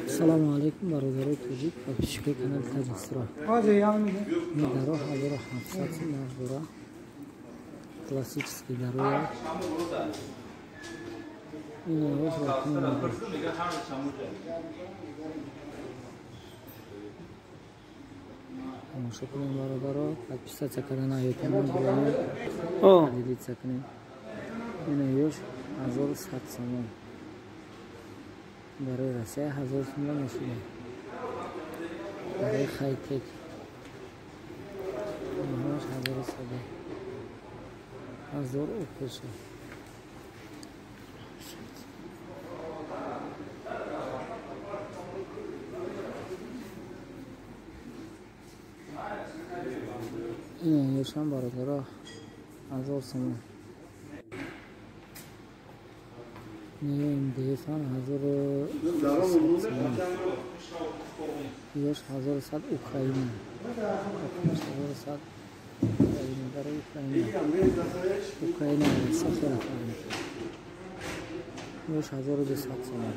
Салому алейкум, бародарои тоҷик, подписчикои канали Таҷикстро. Ин даро 1700 сум нарх дора. Классический дароя. Ин овоз. Тамошо кунем, бародаро, подписаться кардан наётон, делиться кунем. Ин ёш 1100 сомон. Барои Россия 1000 сомон мешуда. Барои хайтек ҳамаш 1100, 1000 укуша. Ин ёшам, бародаро, 1000 сомон. МДФ-ам 1100 сомон. Ёш 1100, Украина. 1100, Украина, барои Украина. Украина Россия хеле фарқ мекунад. Ёш 1200 сомон.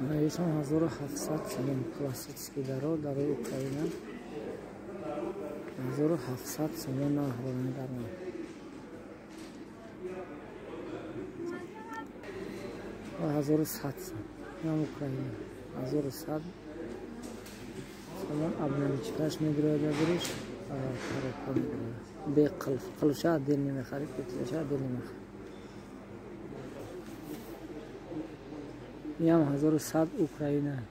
Раисам 1700 сомон, классический даро дарои Украина. 1700 сомон нарх доранд дарон. Ва 1100 сом. Инам Украина. 1100 сомон, обналичкаш мегирад, ядуриш коробка мегирад. Бе қилф. Қилфша отдельно мехарид, петляша отдельно мехарид. Инам 1100, Украина.